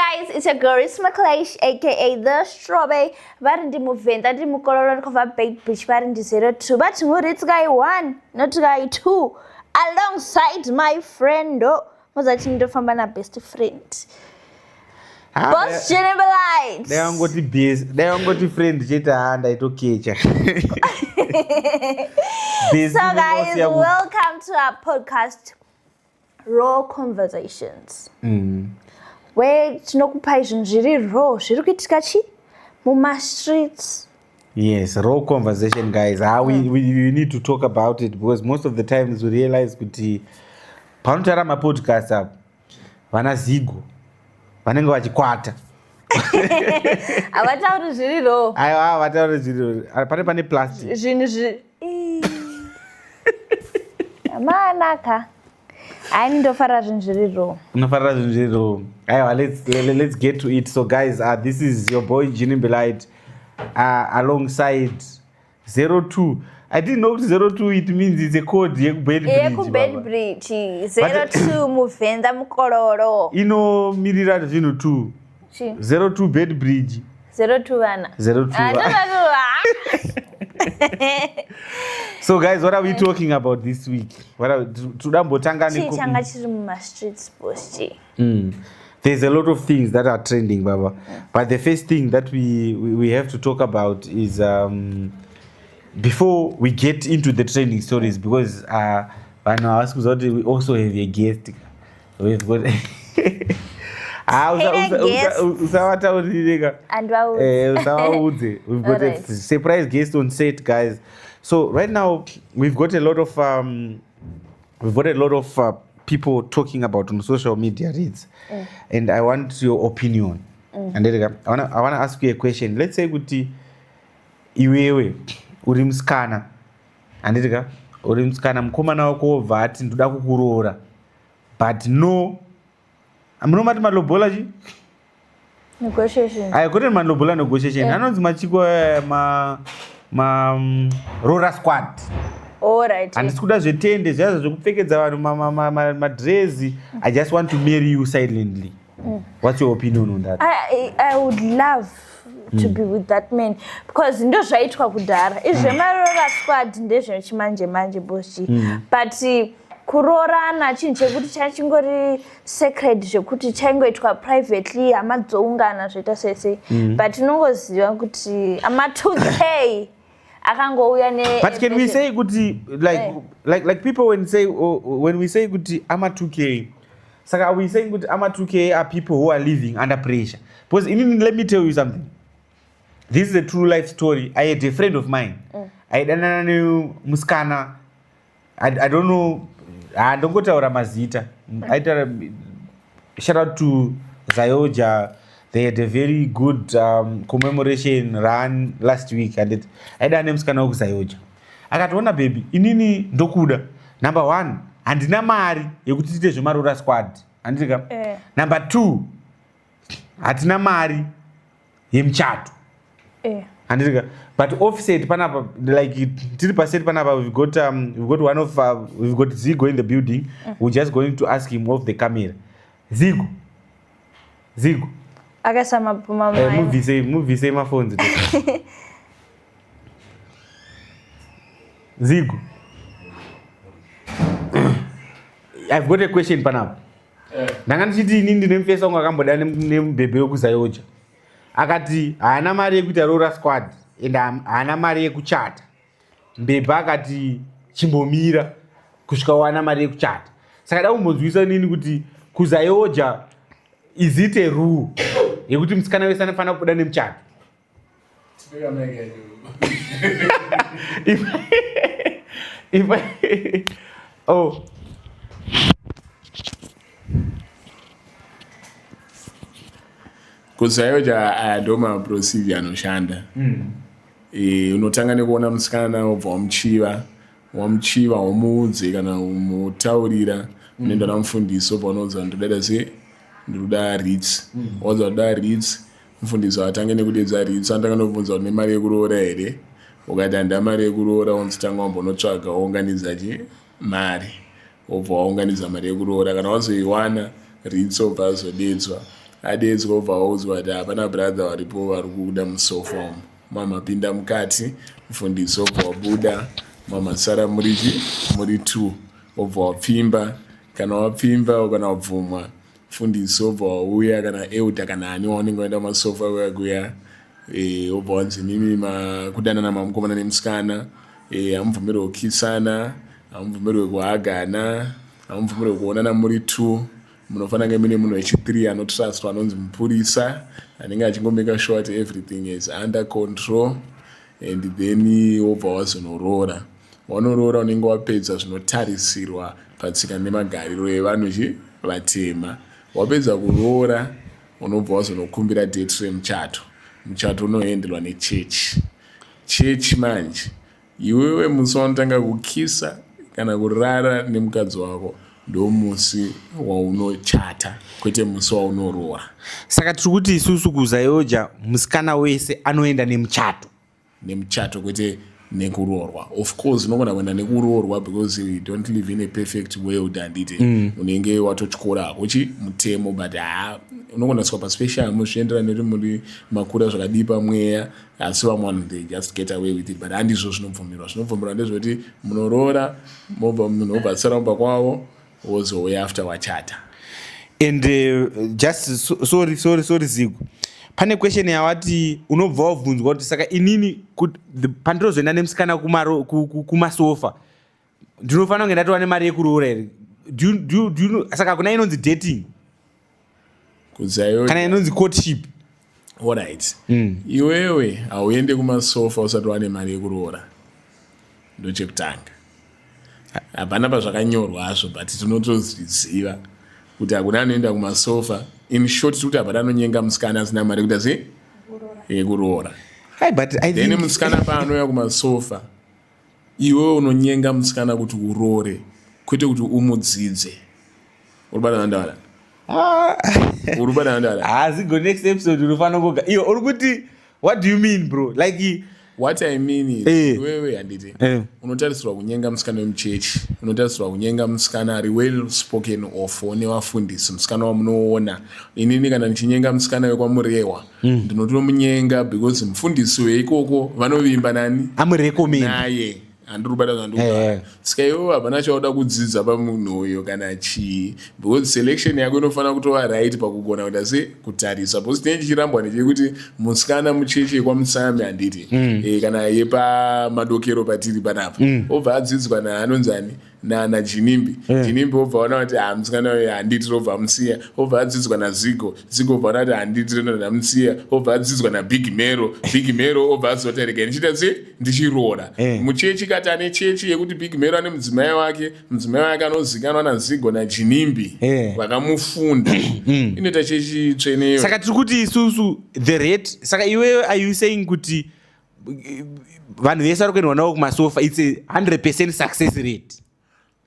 guys, it's your girl Risa McLeish, aka The Strawberry. Vari ndi Muvenda, ndi Mukololo, ndi khobva Beitbridge, vari ndi 02. Vati nguritsi kai 1, not kai 2. Alongside my friend, oh, muzati ndofamba na best friend. Ha, Boss Jennifer Light. Dai wangoti best, dai wangoti friend chete ha ndaitokecha. Best So guys, unosiya ku- welcome to our podcast Raw Conversations. Where tinokupai zvinhu zviri raw, zviri kuitika chi mumastreets. Yes, raw conversation guys. Ah, we need to talk about it because most of the times we realize kuti panotaura mapodcast apo vana Zigo vanenge vachikwata. Havatauri zviri raw. Aiwa, vatauri zviri pane pane plastic. Zvinhu zvi manaka. Hayi, ndofarira zvinhu zviri raw. Unofarira zvinhu zviri raw. Aiwa, let's get to it. So guys, this is your boy Ginny Belight alongside 02. I didn't know 02 it means it's a code yekuBeitbridge. YekuBeitbridge 02 Muvenda Mukololo. Inomirira zvinhu 2. Chi? 02 Beitbridge. 02 vana. 02. Ah, ndozvatu- So guys, what are we talking about this week? What are toda mbotanga Chii neku- changa chiri mumastreets, boss G? There's a lot of things that are trending, Baba. But the first thing that we have to talk about is before we get into the trending stories, because vanhu havasi kuziva kuti we also have a guest. We've got Ah, Hey, guest. usavataurire ka. Andivaudze. Usavaudze. We've got a Alright. surprise guest on set, guys. So right now we've got a lot of people talking about on social media reads, and I want your opinion. And then I wanna ask you a question. Let's say kuti iwewe uri musikana, handiti ka? Uri musikana, mukomana wako wobva ati ndoda kukuroora, but no, munomati malobola chi? Negotiation. Aya, kwete malobola negotiation, anonzi machiko ma roora squad. Alright. Handisi kuda zvetende zviya zvekupfekedza vanhu madrezi. I just want to marry you silently. What's your opinion on that? I would love to be with that man because ndo zvaitwa kudhara. Izvi zvemarora squad ndezvechimanje manje, boss G. But kuroorana chinhu chekuti chachingori sacred, zvekuti chaingoitwa privately, hama dzoungana, zvoita sei sei, but unongoziva kuti ama2K akangouya ne But can we say kuti like like people when say, oh, when we say kuti ama 2K, saka are we saying kuti ama 2K are people who are living under pressure? Because inini, let me tell you something, this is a true life story. I had a friend of mine aidanana nemusikana. I don't know, handongotaura mazita. Aitaura, shout out to Zayoja, they had a very good commemoration run last week. And aidana nemusikana wekuZayoja. Akati, "Ona baby, inini ndokuda. Number one, handina mari yekuti tiite zvemarora squad, handitika? Number two, hatina mari yemuchato, handitika? But offset panapa, like tiri paset panapa, we've got one of we've got Zigo in the building. We're just going to ask him off the camera. Zigo, Zigo." Akaisa Mubvise maphones. Zigo, I've got a question panapa. Ndanga ndichiti ini ndine mufesi wangu akamboda nemubhebhe wekuZayoja. Akati haana mari yekuita roora squad and haana mari yekuchata. Mbebhe akati chimbomira kusvika wana mari yekuchata. Saka da kumbonzwisa nini kuti kuZayoja, is it a rule yekuti musikana wese anofanira kubuda nemuchato? If oh KuZayoja aya ndo maprocedure anoshanda. Unotanga nekuona musikana, wobva wamuchiva, wamuchiva, womuudze kana umutaurira. Unoenda namufundisi, wobva unoudza, "Ndoda se ndinoda Ritz." Waudza kuda Ritz, mufundisi atange nekudedza Ritz. Anotanga nokubvunza kuti nemari yekuroora here. Ukati handina mari yekuroora, unzi tanga wambonotsvaga, waunganidza chi mari, wobva waunganidza mari yekuroora. Kana wazoiwana, Ritz obva azodedzwa. Adeedzwa, obva waudzwa kuti hapana brother varipo vari kuda musofa umu. Mamapinda mukati, mufundisi obva wabuda, mamasara murichi muri two, obva wapfimba. Kana wapfimba, kana wabvumwa, mufundisi obva wauya, kana elder, kana ani waunenge waenda kumasofa kuya kuya, obva wanzi mimi makudanana mamukomana nemusikana, hamubvumirwe kukisana, hamubvumirwe kuhagana, hamubvumirwe kuonana muri two. Munofanira kunge mune munhu wechi3 anotrustwa, anonzi mupurisa, anenge achingomeka sure kuti everything is under control. And then wobva wazonoroora. Wanoroora, unenge wapedza zvinotarisirwa patsika nemagariro evanhu chi vatema. Wapedza kuroora, unobva wazonokumbira date remuchato. Muchato unoenderwa nechechi. Chechi manje, iwewe musi waunotanga kukisa kana kurara nemukadzi wako ndo musi waunochata, kwete musi waunoroora. Saka tiri kuti isusu kuZAOGA musikana wese anoenda nemuchato? Nemuchato, kwete nekuroorwa. Of course unogona kuenda nekuroorwa because we don't live in a perfect world, handiti? Unenge watotyora hakuchi mutemo, but ha, unogona kusvika paspecial, muzviendera nekuti muri makura zvakadii pamweya. Asi vamwe vanhu, they just get away with it, but handizvo zvinobvumirwa. Zvinobvumirwa ndezvekuti munoroora, mobva, munhu obva asara mumba kwavo, wozouya after wachata. And just so, sorry, sorry, sorry Zigo, pane question yawati unobva wabvunzwa kuti saka inini pandinozoenda nemusikana kumasofa ndinofanira kunge ndatova nemari yekuroora here? Saka kuna inonzi dating KuZAOGA kana inonzi courtship? Alright. Iwewe hauende kumasofa usati wane mari yekuroora, ndochekutanga. Hapana pazvakanyorwa hazvo, but tinotozviziva kuti hakuna anoenda kumasofa. In short, tikuti hapana anonyenga musikana asina mari yekuita sei? Yekuroora. Hi, but I Then think musikana paanouya kumasofa, iwewe unonyenga musikana kuti uroore, kwete kuti umudzidze. Uri bata ndara? Uri bata ndara? Ah, Zigo, next episode unofanira kuga iyo uri kuti, what do you mean, bro? Like What I mean is, iwewe, handiti, unotarisirwa kunyenga musikana wemuchechi, unotarisirwa kunyenga musikana ari well spoken of nevafundisi, musikana wamunoona. Inini kana ndichinyenga musikana wekwaMurehwa, ndinotomunyenga because mufundisi weikoko vanovimba nani? Amurecommend. Naye. Handiri kubata zvandikuta? Saka iwewe hapana chauda kudzidza pamunhu uyo kana chii, because selection yako inofanira kutova right pakugona kuita se kutarisa, because tinenge tichirambwa nechekuti musikana muchechi yekwaMusami, handiti, kana yepamadokero patiri panapa, obva adzidzwa naanonzani, naJinimbi. Jinimbi obva ona kuti ha, musikana uyu handiti, obva amusiya. Obva adzidzwa naZigo. Zigo obva ona kuti handiti, ndamusiya. Obva adzidzwa naBig Mero. Big Mero obva azoti, rega ndichiita se ndichiroora. Muchechi kati ane chechi yekuti Big Mero ane mudzimai wake, mudzimai wake anozikanwa naZigo naJinimbi, vakamufunda. Inoita chechi tsveneyo. Saka tiri kuti isusu the rate, saka iwewe are you saying kuti vanhu vese vari kuendwa navo kumasofa, it's a 100% success rate?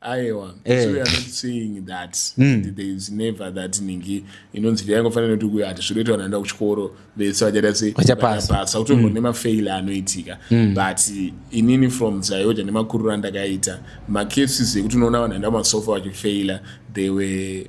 Aiwa. So we are not saying that. There is never that ningi inonzi yangofanira nekuti kuya hati zvinoitwa, vanhu vaenda kuchikoro vese vachaita sei? Vachapasa. Vachapasa. Kutombori nemafail anoitika, but inini from ZAOGA nemakuriro andakaita, macases ekuti unoona vanhu vaenda kumasofa vachifaila, they were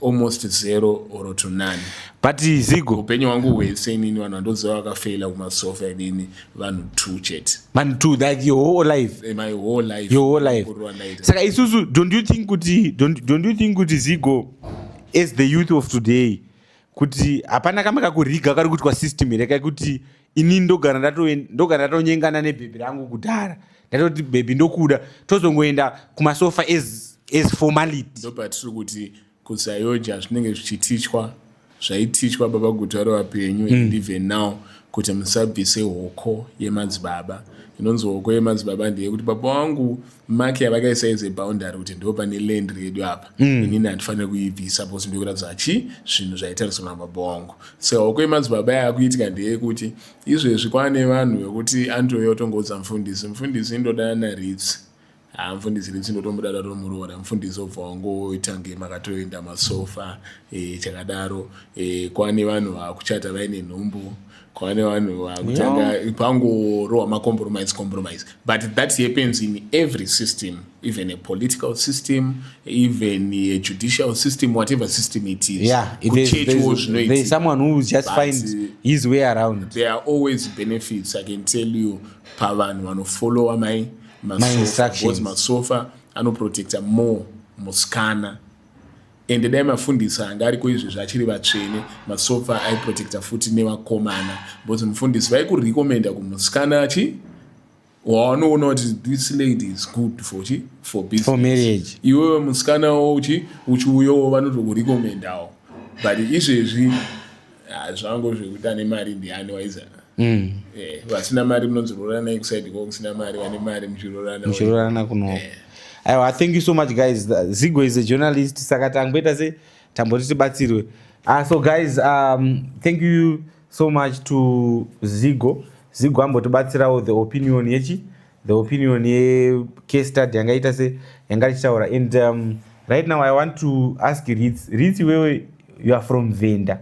almost zero or to none. But Zigo, Upenyu hwangu hwese inini, vanhu vandoziva vakafaila kumasofa inini vanhu two chete. Vanhu two, like your whole life? In my whole life. Your whole life. Makuriro andaita. Saka isusu, don't you think kuti, Zigo, as the youth of today, kuti hapana kamwe kakuriga kari kuitwa system here kakuti inini ndogara ndatonyengana nebhebhi rangu kudhara, ndatoti bhebhi ndokuda, tozongoenda kumasofa as formality? Ndopatiri kuti kuZAOGA zvinenge zvichitichwa, zvaitichwa baba Guta vari vapenyu, and even now, kuti musabvise hoko yemadzibaba. Inonzi hoko yemadzibaba ndeyekuti baba wangu mark yavakaisa as a boundary kuti ndo pane land redu apa, inini handifaniri kuibvisa because ndikuratidza chi zvinhu zvaitariswa nababa wangu. Saka hoko yemadzibaba yaakuitika ndeyekuti izvezvi kwaane vanhu vekuti anotouya kutongoudza mufundisi, "Mufundisi, indodana naRitsi." Ha, mufundisi, Ritsi ndotomuda, ndatomuroora. Mufundisi obva wangoita nge makatoenda masofa, chakadaro. Kwane vanhu vakuchata vaine nhumbu. Kwava nevanhu vakutanga pangorohwa macompromise, compromise. But that happens in every system, even a political system, even a judicial system, whatever system it is. There's, Kuchechiwo there's zvinoitika. Someone who just But, finds his way around. There are always benefits, I can tell you, pavanhu vanofollowa mai instructions. because masofa anoprotecta more musikana. Ende dai mafundisi anga ariko izvezvi achiri vatsvene, masofa aiprotecta futi nevakomana, because mufundisi vaikurecommenda kumusikana chi wavanoona kuti this lady is good for chi for business. For marriage. Iwewe musikanawo uchi uchiuyawo vanotokurekomendawo, but izvezvi, ah, zvango zvekuti ane mari ndiani waizana. Vasina mari munonzororana kuside ko kusina mari, vane mari muchirorana. Muchirorana kunoko. Aiwa, thank you so much, guys. Zigo is a journalist, saka tangoita se tamboti tibatsirwe. So guys, thank you so much to Zigo. Zigo ambotibatsirawo the opinion yechi the opinion yecase study yangaita se yanga tichitaura. And right now I want to ask Rits. Rits, iwewe, you are from Venda.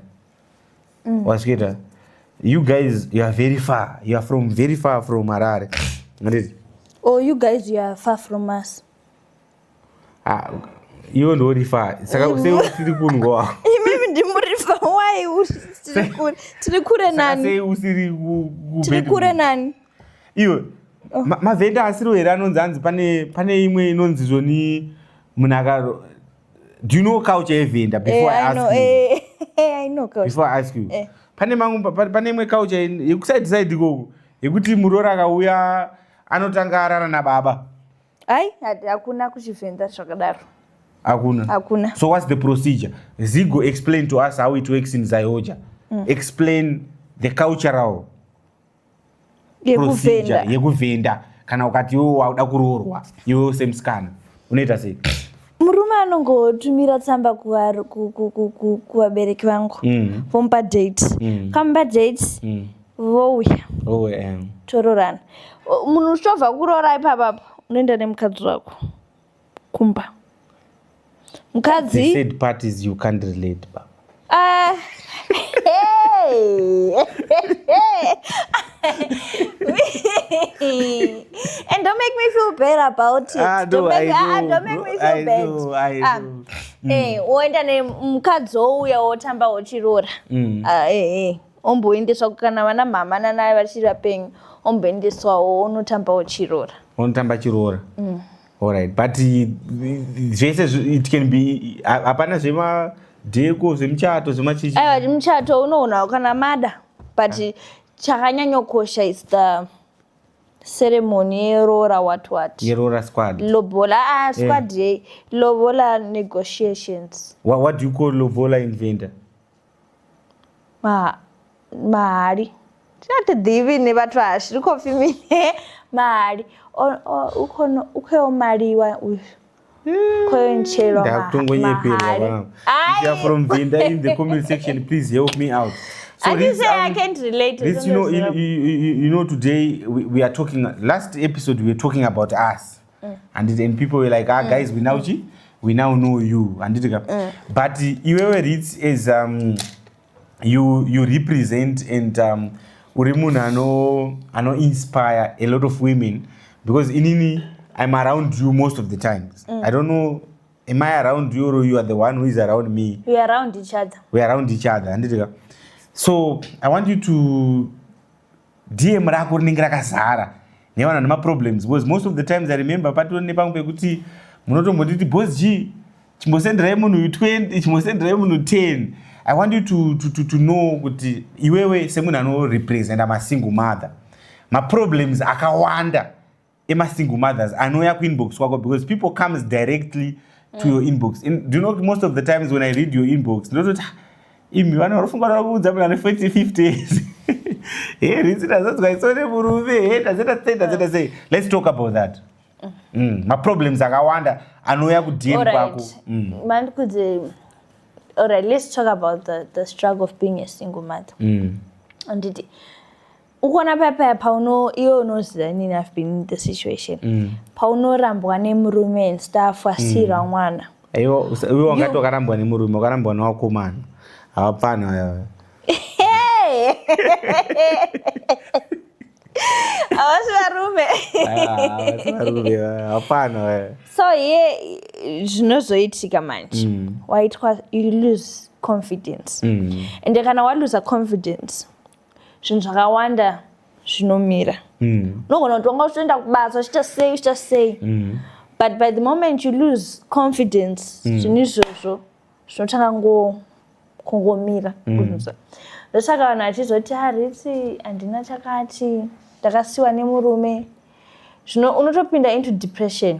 Wasvika, you guys, you are very far, you are from very far from Harare. Handiti? Oh, you guys, you are far from us. Ah, iwe ndori far, saka sei usiri kungowa? Imimi ndimuri far. Why tiri kure? Tiri kure Saka nani? sei usiri Tiri kure nani? Iwe, mavhenda asiriwo here anonzi anzi pane imwe inonzi zvoni munhu aka, do you know culture yevhenda before Eh, I I ask know, you? eh, I know culture. Before I ask you, Eh. pane mamwe pane imwe culture yekuside side ikoko yekuti muroora akauya anotanga arara nababa. Ai, hakuna kuchivhenda zvakadaro. Hakuna? Hakuna. So what's the procedure? Zigo, explain to us how it works in ZAOGA. Explain the cultural procedure. Yekuvhenda. Yekuvhenda, kana ukati iwe wauda kuroorwa, iwewo semusikana unoita sei? Murume anongotumira tsamba kuvabereki vangu, vomupa date. Kamupa date, vouya, Oh, tororana. Munhu uchitobva kuroora ipapapo, unoenda nemukadzi wako kumba. The Mukadzi sad part is you can't relate, baba. Ah, hey. And don't make me feel bad about it. Ah, no, Don't make, I ah, know, don't make me feel I bad. know, I Ah, know. Woenda nemukadzi, wouya, wotamba wochiroora. Ah, omboendeswa kana vana mama nanai vachiri vapenyu, omboendeswawo unotamba wochiroora. Unotamba chiroora. Alright, but zvese it can be, hapana zvemadheko, zvemuchato, zvemachichi? Aiwa, muchato unoona kana mada, but chakanyanyokosha is the ceremony yeroora, what what. Yeroora squad. Lobola, ah, squad yei, lobola negotiations. What do you call lobola in Venda? Mahali tinatiḓivhi ne vhathu hashu ri khou pfi mini mahali. Ukhoyo maliwa uyu, khoyo ntshelwa. Ndakutongonyepelwa panapa. If you are from Venda, in the comment section, please help me out. So Riz, I say I can't relate. Riz, you know, today we are talking. Last episode we were talking about us, and people were like, "Ah, guys, we now know you." And it, but iwewe Riz is you represent and uri munhu ano inspire a lot of women, because inini I'm around you most of the times. I don't know, am I around you or you are the one who is around me? We are around each other. We are around each other, handiti ka? So I want you to, DM rako rinenge rakazara nevanhu vane maproblems, because most of the times I remember patori nepamwe pekuti munotombonditi, "Boss G, chimbosenderai munhu 20, chimbosenderai munhu 10." I want you to know kuti iwewe semunhu anorepresenta masingle mother, maproblems akawanda emasingle mothers anouya kuinbox kwako, because people comes directly to your inbox. Do you know, most of the times when I read your inbox, ndinototi, "Ah, imi vanhu vari kufunga kuudza munhu ane 40 50 years, he ritsi ndazonzwa isone murume, he ndazeta sei, ndazeta sei." Let's talk about that. Maproblems akawanda anouya kuDM kwako. Mandikudze, alright, let's talk about the struggle of being a single mother. Anditi ukuona paya pauno, iwe unoziva, inini I've been in the situation, paunorambwa nemurume and stuff, wasiyirwa mwana. Iwe wangati wakarambwa nemurume, wakarambwa newakomana, havapfana. Hey! Aye, havasi varume. Ah, varume hapana. So ye zvinozoitika manje, waitwa, you lose confidence, ende kana waluza confidence, zvinhu zvakawanda zvinomira. Unogona kuti wanga uchitoenda kubasa, uchiita sei, uchiita sei, but by the moment you lose confidence, zvinhu izvozvo zvinotanga kungomira. Ndosaka vanhu vachizoti, "Haritsi, handina chakati, ndakasiwa nemurume." Zvino unotopinda into depression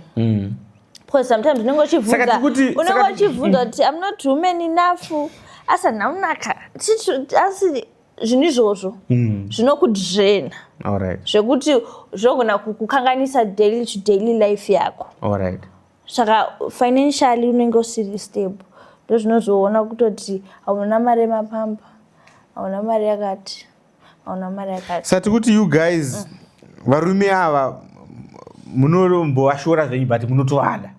because sometimes unenge Saka uchibvunza, unenge uchibvunza kuti, "I'm not woman enough, asi handina kunaka." Asi zvinhu izvozvo zvinokudraina zvekuti zvinogona kukukanganisa daily to daily life yako. Saka financially unenge usiri stable. Ndo zvinozoona kutoti hauna mari yemapamba, hauna mari yakati, hauna mari yakati. Sati kuti you guys, varume ava, munombovashora zvenyu, but munotovada.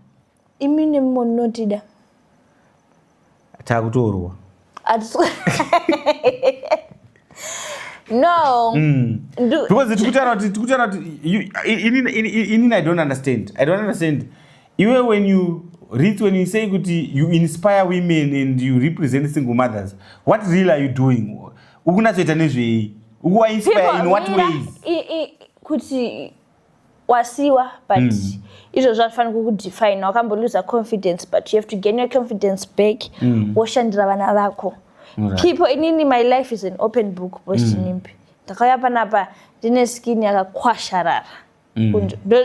Imi nemi munotida. Takutorwa. No. Because tikutaura kuti inini I don't understand iwe when you read, when you say kuti you inspire women and you represent single mothers. What really are you doing? Ukunatsoita nezvei? Ukuvainspire in what ways? Kuti wasiwa, but izvozvo hazvifaniri kukudefine. Wakamboluza confidence, but you have to gain your confidence back, woshandira vana vako. People, inini my life is an open book, bostinimbi. Ndakauya panapa ndine skin yakakwasharara.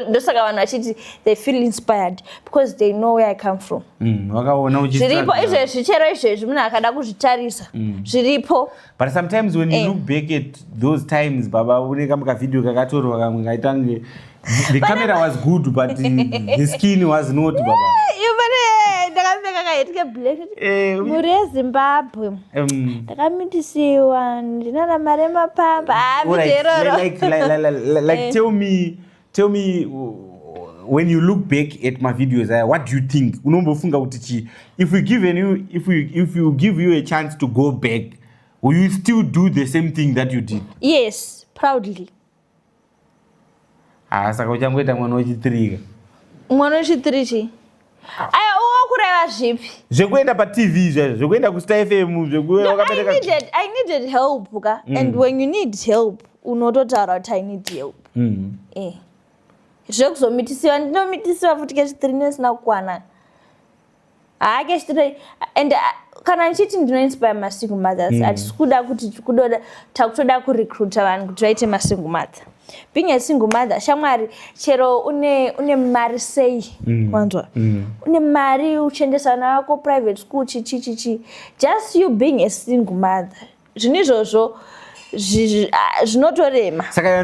Ndosaka vanhu vachiti they feel inspired, because they know where I come from. Wakaona uchi Zviripo izvezvi, chero izvezvi munhu akada kuzvitarisa, zviripo. But sometimes when you look back at those times, baba, une kamwe kavideo kakatorwa kamwe kaitange the camera was good, but the skin was not, baba. Iyo pane ndakapfeka kaheti keblack. Mhuri yeZimbabwe, ndakamitisiwa, ndinana mari emapamba. All right, Havideo iroro. like tell me, when you look back at my videos, what do you think? Unombofunga kuti chi if we give you if we if you give you a chance to go back, will you still do the same thing that you did? Yes, proudly. Ah, saka uchangoita mwana wechitirika. Mwana wechitiri chi? Aya, uwo kureva zvipi? Zvekuenda paTV izvazvo, zvekuenda kuStar FM. No, I needed help ka, and when you need help, unototaura kuti, "I need help." Zvekuzomitisiwa, ndinomitisiwa futi kechitiri nesina kukwana. Haa, kechitiri. And kana ndichiti ndinoinspire masingle mothers, hatisi kuda kuti kudoda, takutoda kurecruita vanhu kuti vaite masingle mother. Being a single mother, shamwari, chero une mari sei, wanzwa, une mari, uchiendesa vana vako private school, chichi chichi, just you being a single mother, zvinhu izvozvo zvinotorema. Saka you are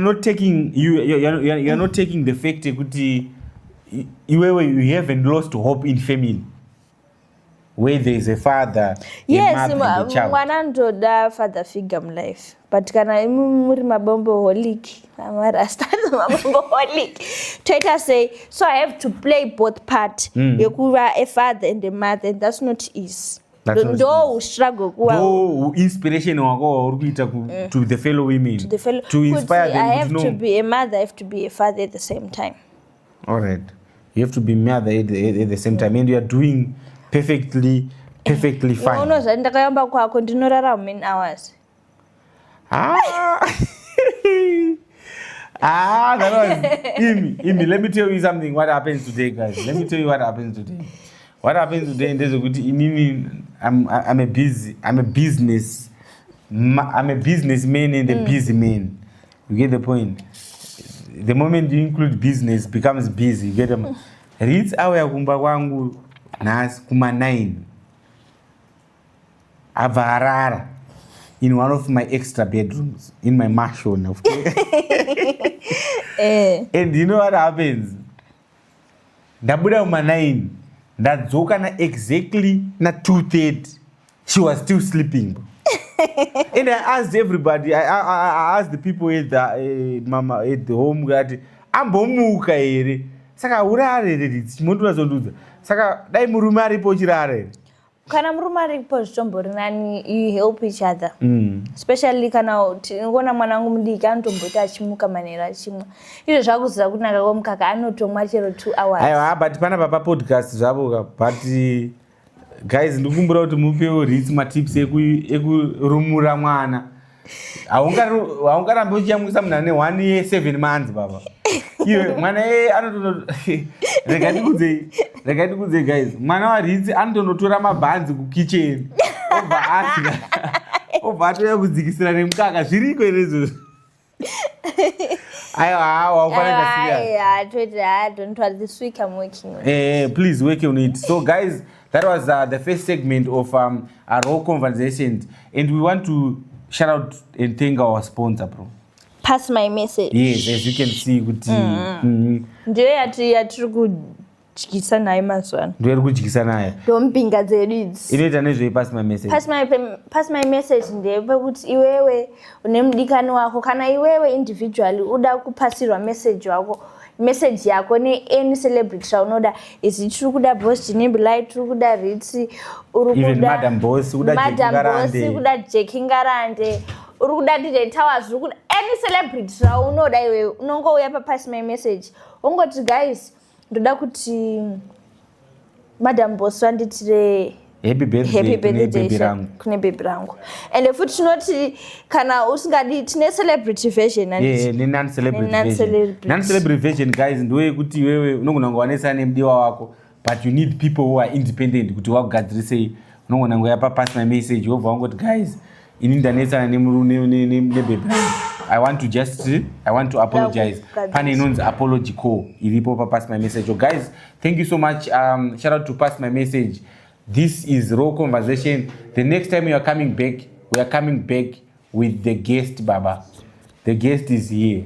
not taking the fact yekuti iwewe you haven't lost hope in family where there is a father, a Yes. mother and a child. Mwana anotoda father figure mulife, but kana imi muri mabomboholic, amarasta mabomboholic, toita sei? So I have to play both part yekuva a father and a mother, and that's not easy. That's not Ndo struggle kuva Ndo inspiration wako wauri kuita to the fellow women, the fellow, to inspire kuti them I kuti have no. to be a mother, I have to be a father at the same time. All right, you have to be mother at the same time, and you are doing perfectly, perfectly fine. Unozvati ndakayamba kwako, ndinorara many hours. Ah. Ah, that was Imi. Imi, let me tell you something. What happens today, guys? Let me tell you what happens today. What happens today ndezvekuti inini I'm a businessman and a busy man. You get the point? The moment you include business, becomes busy. You get them? Ritz auya kumba kwangu nhasi kuma 9, abva arara in one of my extra bedrooms in my mansion of And you know what happens? Ndabuda kuma 9, ndadzoka na exactly na 2:30, she was still sleeping. And I asked everybody, I asked the people at the, mama at the home kuti ambomuka here. Saka urare here? Chimondinazondudza, saka dai murume aripo, uchirara here? Kana murume aripo zvitombori nani, you help each other, especially kana tinoona mwana wangu mudiki anotomboita achimuka manheru achimwa. Izvo zvakuziva kunaka kwemukaka, anotomwa chero 2 hours. Aiwa, but panapa papodcast zvavo ka, but guys, ndikukumbira kuti mupewo Ritz matips ekurumura mwana. Haungarambi uchiyamwisa munhu ane 1 year 7 months, baba. Iwe mwana iyeye anotono, rega ndikudzei guys, mwana waRitz anotonotora mabhanzi kukicheni, obva adya, obva atouya kudzikisira nemukaka. Zviriko here izvozvo? Aiwa, haufanira serious. Toiti, don't worry, this week I'm working on it. Please work on it. So, guys, that was the first segment of our Raw Conversations, and we want to shout out and thank our sponsor, bro. Pass My Message. Yes, as you can see, kuti Ndiyo yatiri kudyisa nayo mazuva ano. Ndiyo iri kudyisa nayo. Ndombinga dzedu idzi. Inoita nezvei Pass My Message? Pass My Message ndepekuti iwewe une mudikani wako, kana iwewe individually uda kupasirwa message wako, message yako neany celebrity raunoda. Izi tiri kuda Boss Ginimbi Light, tiri kuda Ritz, uri Even Madam Boss, kuda Jackie Madam Boss, Ngarande. Kuda Jackie Ngarande, uri kuda DJ Towers, uri kuda any celebrity raunoda iwewe, unongouya paPass My Message, ungoti, "Guys, ndoda kuti Madam Boss vanditire happy birthday happy kune birthday baby rangu." Kune baby rangu. Ende futi tinoti kana usingadi, tine celebrity version, handiti? Yeah, ne-non-celebrity version. Ne-non-celebrity. Non-celebrity version, guys, ndowekuti iwewe unogona kunge wanesana nemudiwa wako, but you need people who are independent kuti wakugadzirisei. Unogona kunge yapa Pass My Message, wobva wangoti, "Guys, ini ndanetsana nebaby rangu. I want to apologize." Kugadzirisa. Pane inonzi apology call iripo paPass My Message. So guys, thank you so much. Shout out to Pass My Message. This is Raw Conversation. The next time we are coming back, we are coming back with the guest. Baba, the guest is here.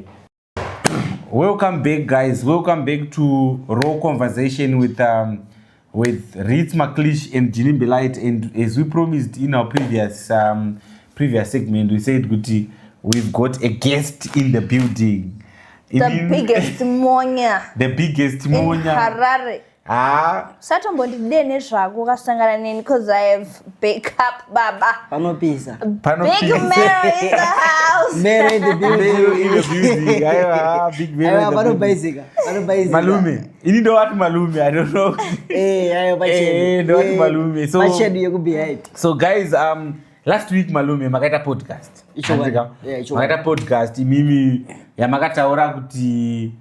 Welcome back, guys. Welcome back to Raw Conversation with Ritz McLeish and Ginimbi Light. And as we promised in our previous segment, we said kuti we've got a guest in the building. The biggest monya The biggest in monya. Harare. Ah. Usatombondide nezvako ukasangana neni, because I have backup, baba. Panopisa. Panopisa. Big Mero in the house. Mero in the building. Mero in the building. Aiwa, Big Mero Aiwa, in the building. panobaizika, panobaizika. Malume, ini ndowati malume, I don't know. Eh, aiwa, pachedu. Eh, ndowati Eh, malume. So pachedu yekubehind. So guys, last week, malume, makaita podcast. Ichokwadi. Handika? Yeah, ichokwadi. Makaita podcast imimi yamakataura kuti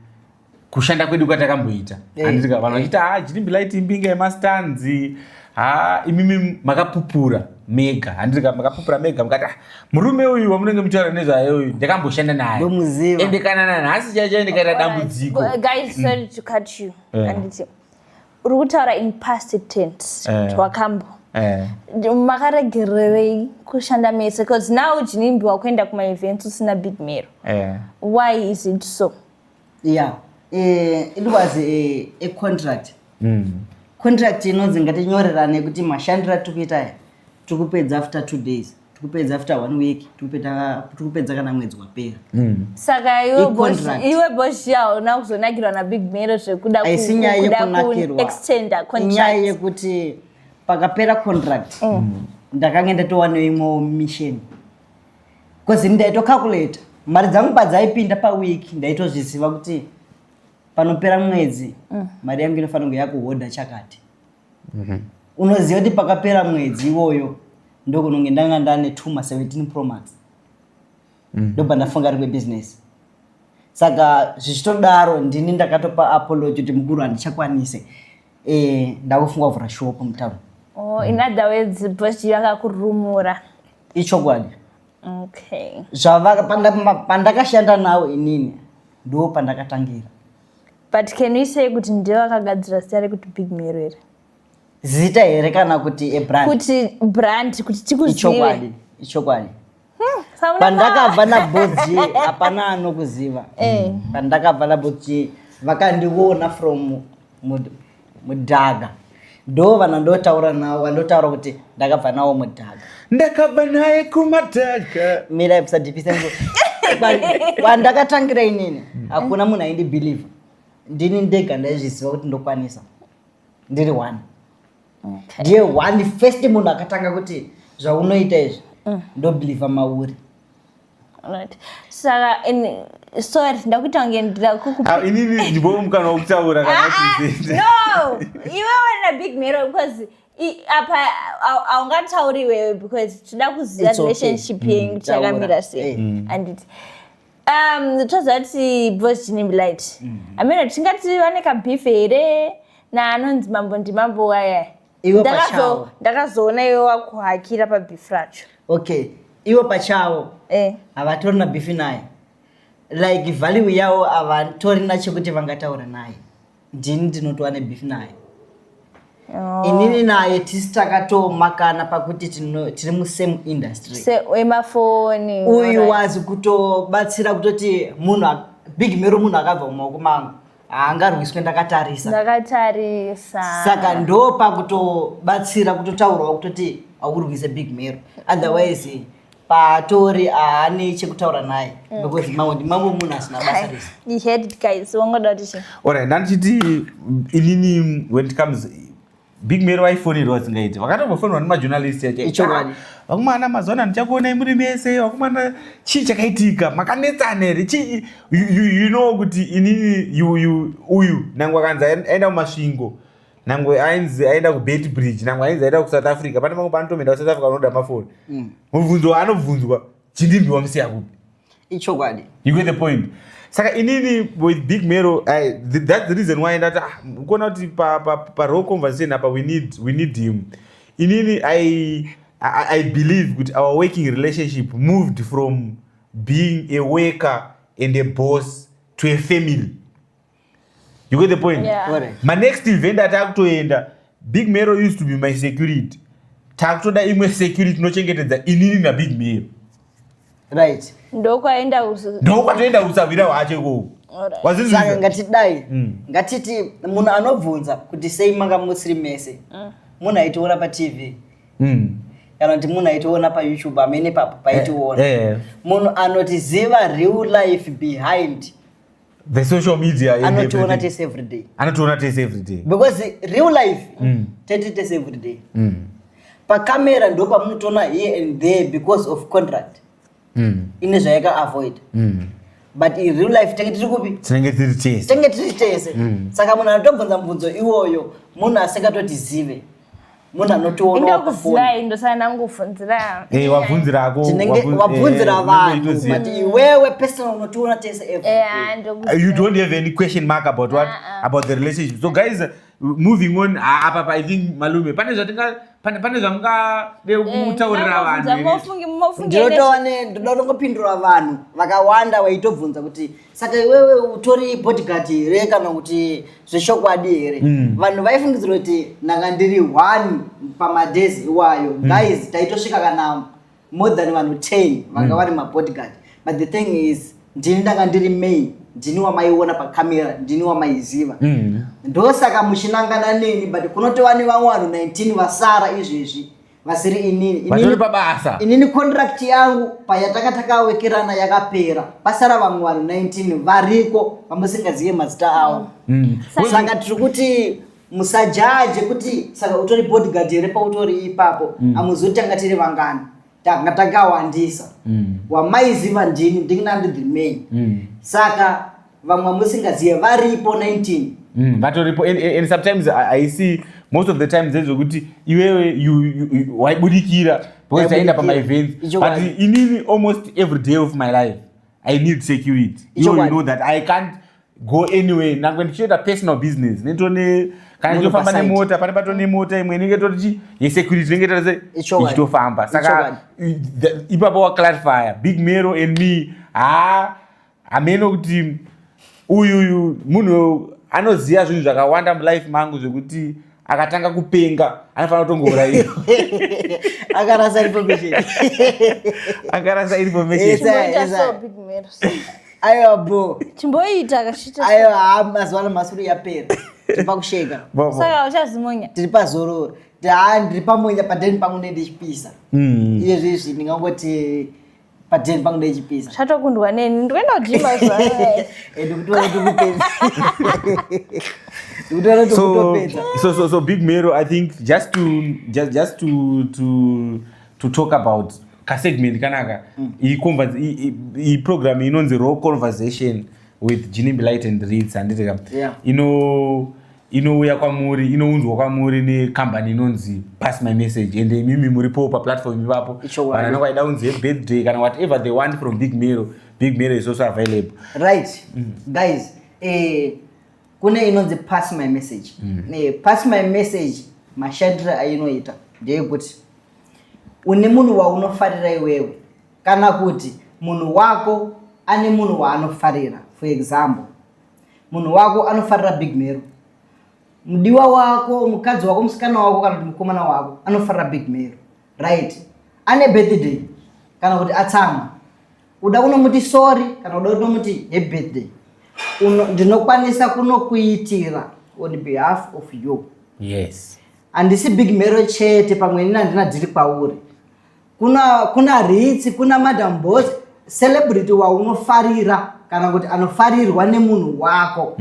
kushanda kwedu kwatakamboita. Handika? Vanhu vachiti, "Ha, Ginimbi Light imbinga yemastanzi." Ha, imimi makapupura mega, handika? Makapupura mega mukati, "Ah, murume uyu wamunenge muchitaura nezvaye uyu ndakamboshanda naye." Ndomuziva. Ende kana nanhasi chaichai ndikaita dambudziko. Guys, sorry to cut you. Anditi uri kutaura in past tense? Wakambo makaregererei kushanda mese? Because now Ginimbi wakuenda kumaevents usina Big Mero. Why is it so? Yeah, it was a contract. Contract inonzi ngatinyorerane kuti mashandiro atiri kuita aya, tiri kupedza after 2 days, tiri kupedza after one week, tiri kupedza kana mwedzi wapera. Saka iwe I-contract. Iwe Boss hauna kuzonakirwa naBig Mero zvekuda Haisi nyaya kuda yekunakirwa. kuextenda Inyaya contract? yekuti pakapera contract ndakange ndatowanewo imwewo mission, because ndaitocalculata mari dzangu padzaipinda pawiki, ndaitozviziva kuti panopera mwedzi mari yangu inofanira kunge yakuhodha chakati. Unoziva kuti pakapera mwedzi iwoyo ndokunonge ndanga ndane 2 ma17 Pro Max, ndobva ndafunga rimwe business. Saka zvichitodaro, ndini ndakatopa apology kuti, "Mukuru, handichakwanise, ndakufunga kuvhura shop mutauni." Oh, in other words, Boss vakakurumura. Ichokwadi. Okay. Pandakashanda nawo inini ndo pandakatangira. But can we say kuti ndiye vakagadzira zita rekuti Big Mero here? Zita here kana kuti ebrand? Kuti brand, kuti tikuzive. Ichokwadi, ichokwadi. Sauna Pandakabva naBoss G hapana anokuziva. Pandakabva naBoss G vakandiona from mudhaga, ndo vana ndotaura navo, vandotaura kuti ndakabva navo mudhaga. Ndakabva naye kumadhaga. Mirai, musadhipisa. Kwandakatangira inini hakuna munhu aindibhilivha, ndini ndega ndaizviziva kuti ndokwanisa ndiri one. Ndiye one first munhu akatanga kuti zvaunoita izvi, ndobelieva mauri. Right. Saka sorry, ndakuita kunge ndira kuku Ah, inini ndipo mukana wokutaura kana kuti No, iwewe naBig Mero, because apa haungatauri iwewe because toda kuziva It's okay. relationship yenyu kuti yakamira Taura. sei. Anditi toziva kuti Boss Light ameno tingati vane kabeef here naanonzi Mambo Ndimambo waya? Iwe pachawo. Ndakazoona iwe wakuhakira pabeef racho. Okay, ivo pachavo havatorina beef naye, like value yavo havatorina chekuti vangataura naye. Ndini ndinotova nebeef naye. Inini naye tisi takatomakana pakuti tiri musame industry. Wemafoni. Uyu wazi kutobatsira kutoti munhu Big Mero munhu akabva mumaoko mangu, haangarwiswe ndakatarisa. Ndakatarisa. Saka ndo pakutobatsira kutotaurawo kutoti aurwise Big Mero, otherwise patori haane chekutaura naye because Mambo Ndimambo munhu asina basa rese. You heard it, guys. Wangoda kuti chii? Alright, ndandichiti inini when it comes Big Mero vaifonirwa singaiti, vakatombofonirwa nemajournalist yacho. Ichokwadi. "Vakomana, mazuva ano handichakuonai muri mese. Vakomana, chii chakaitika? Makanetsana here? Chii?" You know kuti inini uyu nangwe akanzi aenda kuMasvingo, nangwe ainzi aenda kuBeitbridge, nangwe ainzi aenda kuSouth Africa, pane pamwe panotomenda kuSouth Africa unoda mafoni, mubvunzo waanobvunzwa, "Chindimbi wamusiya kupi?" Ichokwadi. You get the point? Saka inini with Big Mero, that's the reason why ndati, ah, kuona kuti pa raw conversation apa we need him. Inini I believe kuti our working relationship moved from being a worker and a boss to a family. You get the point? Yeah. Alright. My next event atakutoenda, Big Mero used to be my security. Takutoda imwe security inochengetedza inini naBig Mero. Ndokwaenda. Ndokwatoenda usawira hwacho ikoko. Alright. Saka Wazinzwisa? ngatidai, ngatiti munhu anobvunza kuti sei manga musiri mese, munhu aitiona paTV kana kuti munhu aitiona paYouTube, amene papo paitiona, munhu anotiziva real life behind the social media and anotiona everything. tese everyday. Anotiona tese everyday. Because real life tete tese everyday. Pakamera ndo pamunotoona here and there because of contract ine zvayakaavoid, but in real life tenge tiri kupi? Tinenge tiri tese. Tenge tiri tese. Saka munhu anotobvunza mubvunzo iwoyo munhu asingatotizive, munhu anotionawo pafoni. Indokuzivai, ndosana ndangobvunzira. Wabvunzirako. Tinenge wabvunzira vanhu, but iwewe personal unotiona tese everyday. You don't have any question mark about what? About the relationship. So guys, moving on, apa I think malume pane zvatinga pane zvamungade kutaurira vanhu here? Ndinotova ndoda kutongopindura vanhu vakawanda vaitobvunza kuti saka iwewe utori bodyguard here kana kuti zvechokwadi here. Vanhu vaifungidzira kuti ndanga ndiri one pamadays iwayo. Guys, taitosvika kana more than vanhu 10 vanga vari mabodyguard, but the thing is ndini ndanga ndiri main, ndini wamaiona pakamera, ndini wamaiziva. Ndosaka muchinangana neni, but kunotova nevamwe vanhu 19 vasara izvezvi vasiri inini. Vatori pabasa. Inini contract yangu payatanga takawekerana yakapera, pasara vamwe vanhu 19 variko vamusingazive mazita avo. Saka tiri kuti musajaje kuti saka utori bodyguard here pautori ipapo. Hamuzivi kuti tanga tiri vangani, tanga takawandisa. Wamaiziva ndini, ndinandi the main. Saka vamwe vamusingazive varipo 19. Vatoripo and sometimes I see most of the times ndezvekuti iwewe waibudikira because taenda pamaevents, but Ichokwadi. inini almost every day of my life I need security. You Ichokwadi. know that I can't go anywhere nangwe ndichiita personal business netone kana Munhu ndichofamba paside. nemota, pane pato nemota imwe inenge toti yesecurity inenge tose Ichokwadi. ichitofamba. Saka Ichokwadi. ipapo waclarifya Big Mero and me. Ha, hameno kuti uyuyu munhu anoziva zvinhu zvakawanda mulife mangu zvekuti akatanga kupenga anofanira kutongourayiwa. Akarasa information. Akarasa information. Yes, Chimboita yes, so, Big Mero. Aiwa, bro. Chimboita kachita. Aiwa, ha, mazuva ano masuru yapera, tiri pakusheka. Bo, bo. Saka uchazimunya? Tiri pazororo. Ha, ndiri pamonya, padeni pangu nendichipisa. Iyezvizvi ndingangoti padeni pangu ndechichipisa. Chatokundwa neni, ndikuenda kugym mazuva ano. Ende kuti kuti kupedza. Ndikutaura kuti So, kutopedza. so Big Mero, I think just to talk about kasegment kanaka, i program inonzi Raw Conversation with Ginimbi Light and Reeds, handiti ka? Yeah. Inouya kwamuri, inounzwa kwamuri nekambani inonzi Pass My Message, and imimi muripo paplatform ipapo. Ichokwadi. Vanhu vanenge vaida kunzi happy birthday kana whatever they want from Big Mero, Big Mero is also available. Right, guys, kune inonzi Pass My Message. Pass My Message, mashandiro ainoita ndeyekuti une munhu waunofarira iwewe, kana kuti munhu wako ane munhu waanofarira. For example, munhu wako anofarira Big Mero, mudiwa wako, mukadzi wako, musikana wako kana kuti mukomana wako anofarira Big Mero, right? Ane birthday kana kuti atsamwa, uda kunomuti sorry kana uda kunomuti happy birthday, ndinokwanisa kunokuitira on behalf of you. Handisi Big Mero chete, pamwe nini handina dhiri kwauri. Kuna Ritsi, kuna Madam Boss, celebrity waunofarira kana kuti anofarirwa nemunhu wako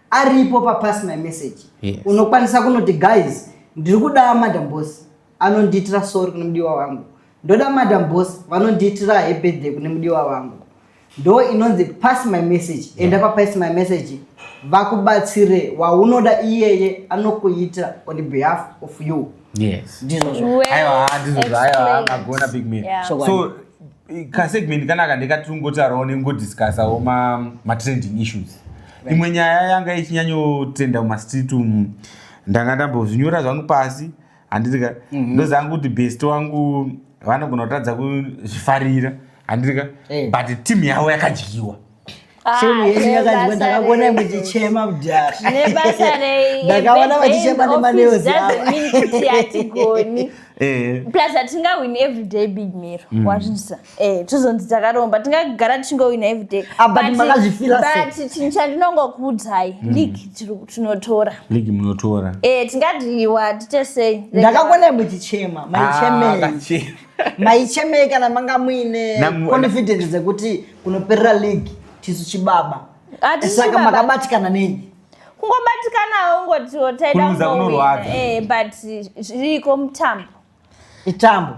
aripo paPass My Message. Unokwanisa kunoti, "Guys, ndiri kuda Madam Boss anondiitira sorry kune mudiwa wangu, ndoda Madam Boss vanondiitira happy birthday kune mudiwa wangu." Ndo inonzi Pass My Message. Enda paPass My Message, vakubatsire waunoda iyeye, anokuita on behalf of you. Ndizvozvo. Well Aiwa, ndizvozvo. Aiwa, explained. magona, Big Man. Chokwadi. So kasegment kanaka ndekatingotaurawo nengodiscussawo matrending issues. Imwe nyaya yanga ichinyanyotrenda mumastreet umu, ndanga ndambozvinyora zvangu pasi, handitika? Ndozangu kuti best wangu vanogona kutadza kuzvifarira, handitika? But timu yavo yakadyiwa. Ah, Shemu yenyu yakadyiwa. nebasa Ndakakuona rei. muchichema mudhara. Nebasa rei? Ndakaona vachichema nemaneozi avo. Doesn't mean kuti hatigoni. Plus hatingawini everyday, Big Mero, wazvinzisa? Tozonzi takaromba, tingagara tichingowina everyday? Ah, but makazvifila sei? But chinhu chandinongokuudzai, league tinotora. League munotora. Tingadyiwa, tiite sei? Ndakakuona muchichema. Ah, Maichemei? kachema. Maichemei kana manga muine confidence dzekuti kunoperera league tisu chibaba? Hatisi Saka chibaba. makabatikana nei? Kungobatikanawo, ungotiwo taida Kuluza kungowina. kunorwadza. But zviriko, mutambo. Itambo.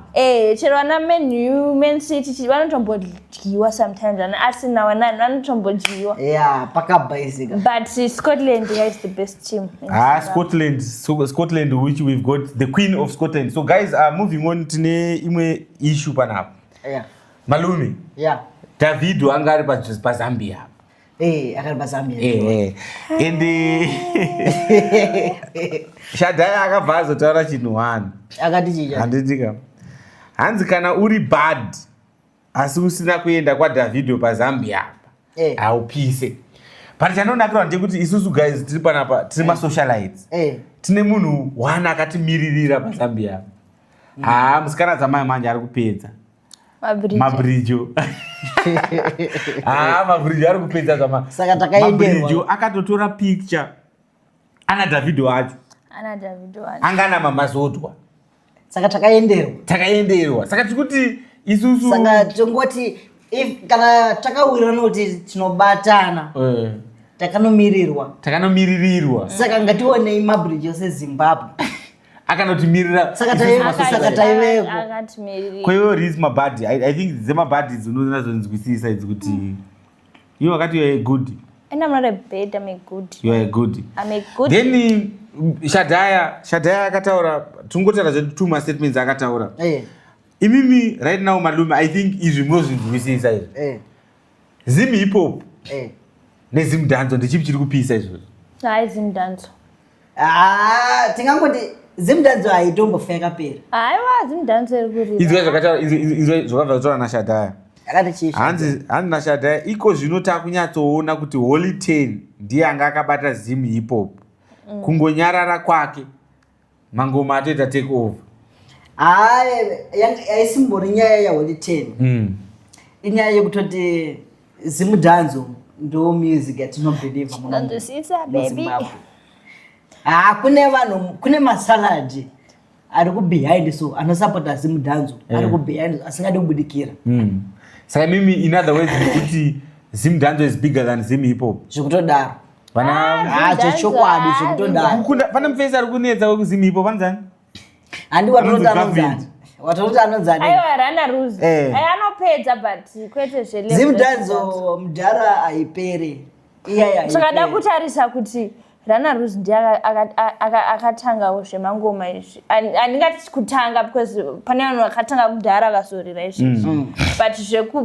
Chero vana Man U, Man City, vanotombodyiwa sometimes, vana Arsenal, vanani vanotombodyiwa. Ya, pakabhaisika. But Scotland is the best team in Ah, Zimbabwe. Scotland, so, Scotland, which we've got the Queen of Scotland. So guys, moving on, tine imwe issue panapa. Malume, Davido anga ari paZambia. Akari paZambia. And Shadaya akabva azotaura chinhu one. Akati chicha? Handitika? Hanzi kana uri bad asi usina kuenda kwaDavido paZambia apa, haupise. But chanonakirwa ndechekuti isusu guys tiri panapa, tiri masocialites. Tine munhu one akatimiririra paZambia apa. Haa, musikana dzamai manje ari kupedza. Mabridge. Mabridjo, haa, mabridjo ari kupedza zvama. Saka takaenderwa. Mabridjo akatotora picture ana Davido acho. Ana Davido wacho. Anga ana Mamazodwa. Saka takaenderwa. Takaenderwa, saka tiri kuti isusu Saka tongoti if kana takawirirana kuti tinobatana, takanomirirwa. Takanomiririrwa. Saka ngationei mabridge seZimbabwe. Akanotimirira. Saka isusu masocialites. saka taiveko. Akatimirira. Kwaiwo ris mabhadhi, I think dzemabhadhi dzinonazonzwisisa idzi kuti iwe wakati you are a good And I'm not a bad, I'm a good. You are a good. I'm a good. Then Shadaya akataura, tingotaura zvedu two mastatements akataura. Imimi right now, malume, I think izvi munozvinzwisisa izvi. Zim hip hop neZim dancehall, ndechipi chiri kupisa izvozvo? Hayi, Zimdancehall. Ah, tingangoti Zimdancehall haitombofa yakapera. Haiwa, Zimdancehall iri kurira. Inzwai zvakataura, inzwai zvakabva zvataura naShadaya. Akati chii? Hanzi naShadaya, iko zvino takunyatsoona kuti Holy Ten ndiye anga akabata Zim hip hop. Kungonyarara kwake, mangoma atoita take over. Hayi, haisimbori nyaya yaHoly Ten. Inyaya yekutoti Zimdancehall ndo music yatinobhilivha muno Ndanzwisisa, baby. muZimbabwe. Ha, kune vanhu, kune masaladi ari kubehind, so anosapota Zimdancehall ari kubehind asingadi kubudikira. Saka mimi, in other words, nekuti Zim dancehall is bigger than Zim hip hop? Zvekutodaro. Vana Ah, zvechokwadi zvekutodaro. Kukunda pane mufesi ari kunetsa wekuzimipo panzani? Handi watoti Anonzi anonzani. government. Watoti anonzani. Aiwa, Rana Rose. Eh. Ai, anopedza but kwete zvelevel. Zimdanzo mudhara haipere. Iya Saka haipere. kutarisa kuti Rana Rose ndiye akatangawo zvemangoma izvi. Handingati kutanga because pane vanhu vakatanga kudhara akazorira izvezvi, but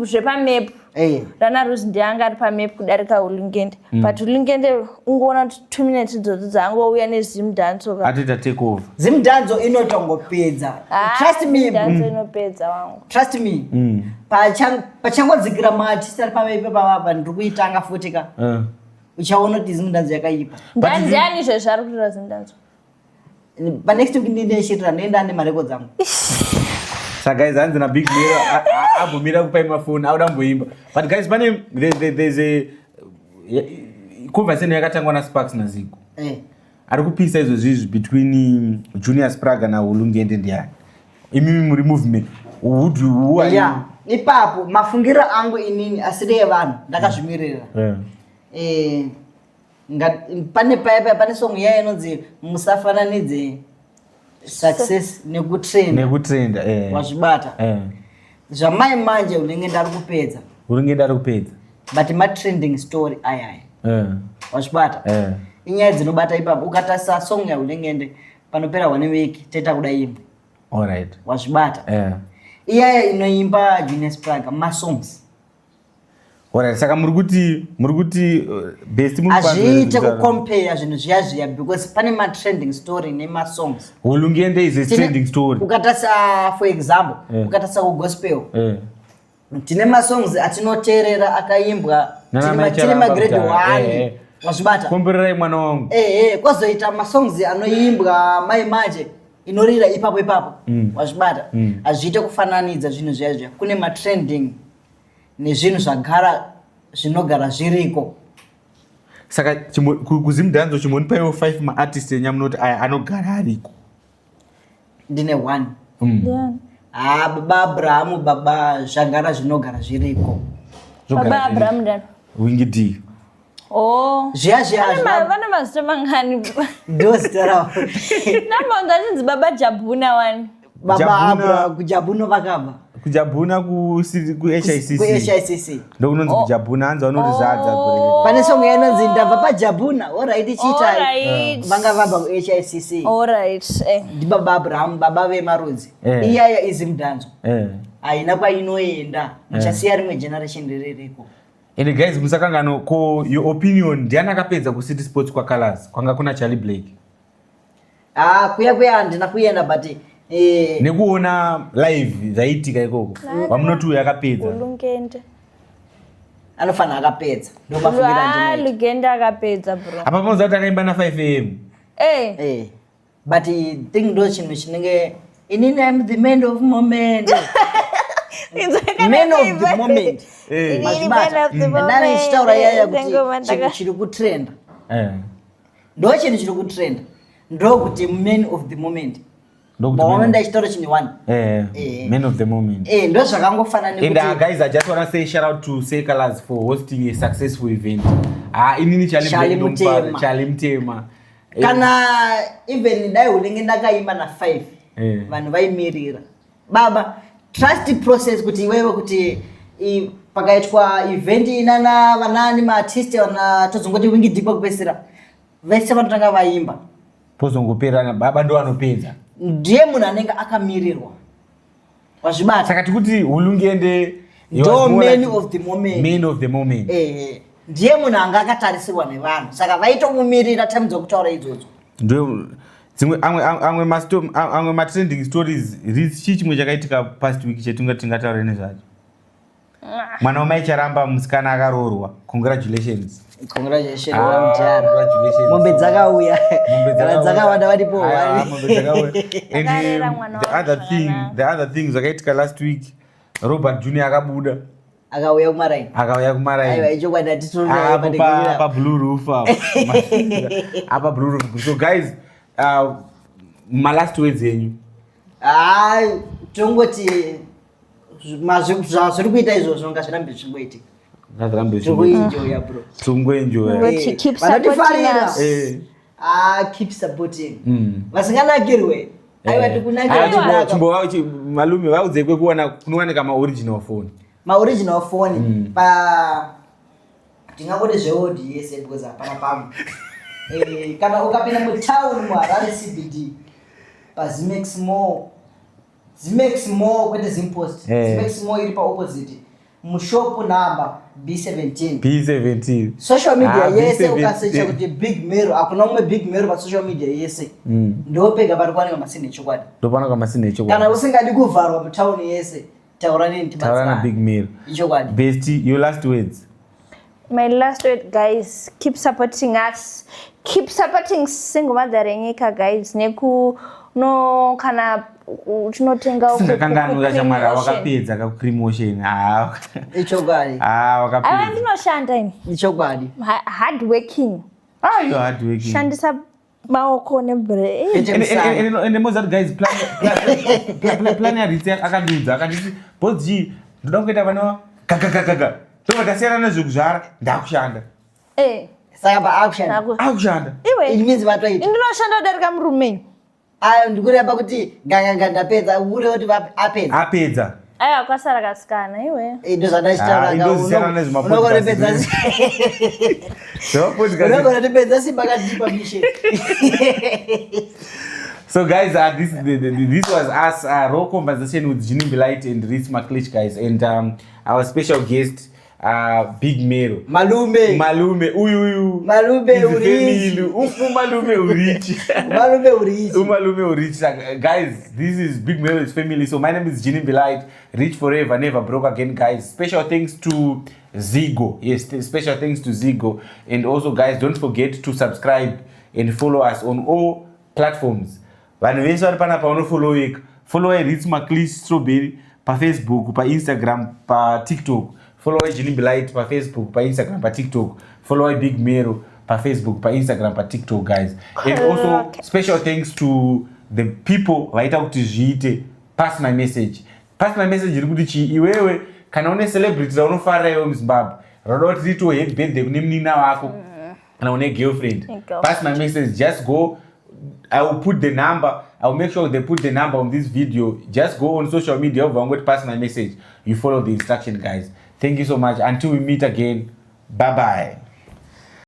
zvepamap Eh. Rana Rose ndiye anga ari pamap kudarika Hulungende, but Hulungende ungoona kuti 2 minutes idzodzo dzaangouya neZimdanzo ka. Atoita take over. Zimdanzo inotongopedza. Trust me. Zimdanzo inopedza wangu. Trust me. Pachangodzikira maartist ari pamap pavapa ndiri kuitanga futi ka. Uchaona kuti Zimdanzo yakaipa. Ndiani izvezvi ari kutora Zimdanzo? Panext week ndineshirira ndoenda nemarekodzi angu. Saka guys, hanzi naBig Mero ambomira kupai mafoni, auda mboimba. But guys, pane there's a conversation yakatangwa naSparks naZigo. Ari kupisa izvozvizvi between Junior Spraga naHulungende ndiani? Imimi muri movement. Who are you? Yeah. Ipapo mafungiro angu inini asiri evanhu, ndakazvimirira. Pane paya pane song iya inonzi "Musafananidze success nekutrend". Nekutrenda. Wazvibata? Zvamai manje unenge ndari kupedza. Hulungende ari kupedza. But matrending story ayaya. Wazvibata? Inyaya dzinobata ipapo. Ukatarisa song yaUlengende, panopera one week toita kuda imwe. Wazvibata? Iyaya inoimba Junior Spraga masongs. Alright, saka muri kuti best muri Hazviite kucompare zvinhu zviya zviya because pane matrending story nemasongs. Hulungende is a trending story. Ukatarisa, for example, ukatarisa kugospel, tine masongs atinoteerera akaimbwa Nana tiri Mai tiri Charamba magrade kudhara. 1. Wazvibata? Kombererai mwana wangu. Ehe, kwazoita masongs anoimbwa mai manje inorira ipapo ipapo. Wazvibata? Hazviite kufananidza zvinhu zviya zviya. Kune matrending nezvinhu zvagara zvinogara zviriko. Saka kuZimdanzo chimbonipaiwo 5 maartist enyu amunoti aya anogara ariko. Ndine one. Ndiani? Ha, Baba Abrahamu, baba zvagara zvinogara zviriko. Zvogara Baba zviriko. Abraham ndani? Wingi D. Oh. Zviya zviya. Vane mazita mangani? Ndo zita ravo. Namanzi achinzi Baba Jabhuna wani. Baba Jabuna. Abra kuJabhuno vakabva. Kujabhuna kuHICC. KuHICC. Ndokunonzi kujabhuna, hanzi vanorizadza. Oh. Pane song yainonzi "Ndabva paJabhuna", alright, chiitai. Alright. Vanga vabva kuHICC. Alright. Ndibaba Abrahamu, baba vemarudzi. Iyaya iZimdanzo. Haina kwainoenda, muchasiya rimwe generation ririko. And guys, musakangano ko your opinion, ndiani akapedza kuCity Sports kwaColors kwanga kuna Charlie Blake? Ah, kuya kuya handina kuenda, but Nekuona live zvaiitika ikoko, vamunoti uyu akapedza? Ulungende. Anofanira akapedza, ndo mafungiro andinoita. Lugende akapedza, bro. Apa panoziva kuti akaimba na5 am. But thing ndo chinhu chinenge inini, I'm the man of moment, man of the moment. Mazvibata? Ndani ndichitaura iyaya kuti chinhu chiri kutrenda, ndo chinhu chiri kutrenda, ndokuti man of the moment. Ndokuti Maona, ndachitaura chinhu one. Man of the moment. Ndo zvakangofanana And nekuti guys, I just want to say shout out to Say Colors for hosting a successful event. Ah, inini Charlie Charlie Black ndomufara, Mutema. Charlie Mutema. Kana even dai unenge ndakaimba na5, vanhu vaimirira baba. Trust process kuti iwewe kuti pakaitwa event inana vanani maartist vana tozongoti Wingi D pakupedzisira vese vanotanga vaimba. Pozongoperana baba ndo anopedza. Ndiye munhu anenge akamirirwa, wazvibata? Saka tikuti Hulungende he Ndo was more man like of the moment. Man of the moment. Ndiye munhu anga akatarisirwa nevanhu, saka vaitomumirira time dzokutaura idzodzo. Ndo dzimwe amwe matrending stories. Chii chimwe chakaitika past week chetinga tingataure nezvacho? Mwana wamai Charamba, musikana akaroorwa, congratulations. Congratulations. Ah, Mudhara. congratulations. Mombe dzakauya. Mombe Kana dzakauya. dzakawanda varipo. Aiwa, mombe dzakauya. And Akarera mwana the wake other thing, zvakanaka. the other thing zvakaitika last week, Robert Junior akabuda. Akauya kumaraini. Akauya Aiwa. kumaraini. Ichokwadi. Apo pa Blue Roof apo. Apa Blue Roof. So guys, malast words enyu. Hai, tongoti zvazviri kuita izvozvo ngazvirambe zvichingoitika. Ngazirambe. Tikuenjoya, bro. Tikungoenjoya. But keep supporting Vanotifarira. us. Ah, keep supporting. Vasinganakirwe, aiwa, tikunakirwa. Malume, vaudzei kwekuwana kunowanika maoriginal phone. Maoriginal phone pa tingangoti zveodi yese, because hapana pamwe. Kana ukapinda mutown, muHarare CBD, paZimex Mall, Zimex Mall, kwete Zimpost. Zimex Mall iri paopposite, mushop number B17. B17. Social media Ah, yese, B17. ukasecha kuti Big Mero, hakuna umwe Big Mero pasocial media yese. Ndopega pari kuwanika masini echokwadi. Ndopawanika masini echokwadi. Kana usingadi kuvharwa mutauni yese, taura neni. Taura na Big Mero. Ichokwadi. Best, your last words. My last word, guys, keep supporting us, keep supporting Single Mother Renyika, guys, nekuno kana uchinotenga Singakanganwi kachamwari, wakapedza kakucream ocean. Ah, Ichokwadi. ah, Aiwa, wakapedza. ndinoshanda ini. Ichokwadi. Hard working. Ah, you're hard working. Shandisa maoko nebrain. Kwete musana. And Mozart, guys, plan yaRitsi akandiudza, akanditi, "Boss G, ndoda kungoita vana gagagagaga, ndobva tasiyana nezvekuzvara, ndakushanda." Eh, Saka paakushanda. Akushanda. Iwe. It means vatoita. Ndinoshanda kudarika murume. Ayo, ndikureva kuti ganganga ndapedza, ure kuti apedza. Apedza. Aiwa, kwasara kasikana, iwe. Ndozvandachitaura. Ah, indozisiyana nezvemapodcast. Zvemapodcast. Unogona tipedza simba katipa mission. So guys, this was us, raw conversation with Ginimbi Light and Ritz McLish, guys, and our special guest, Big Mero. Malume. Malume uyu uyu. Malume Is urichi. family. Ufu malume urichi. Malume urichi. Umalume urichi. Guys, this is Big Mero's family. So my name is Ginimbi Light, rich forever, never broke again, guys. Special thanks to Zigo. Yes, special thanks to Zigo. And also, guys, don't forget to subscribe and follow us on all platforms. Vanhu vese vari panapa unofolloweka, followai Rits Maclish Strawberry paFacebook, paInstagram, paTikTok. Followai Ginimbi Light paFacebook, paInstagram, paTikTok. Followai Big Mero paFacebook, paInstagram, paTikTok, guys. And also special thanks to the people vaita kuti zviite. Pass my message. Pass my message iri kuti chii? Iwewe kana une celebrity raunofarira iwe muZimbabwe, rauda kuti riitewo happy birthday kune munina wako, kana une girlfriend, Girlfriend. pass my message, just go. I will put the number, I will make sure they put the number on this video. Just go on social media, I'm going to pass my message. You follow the instruction, guys. Thank you so much. Until we meet again, bye bye.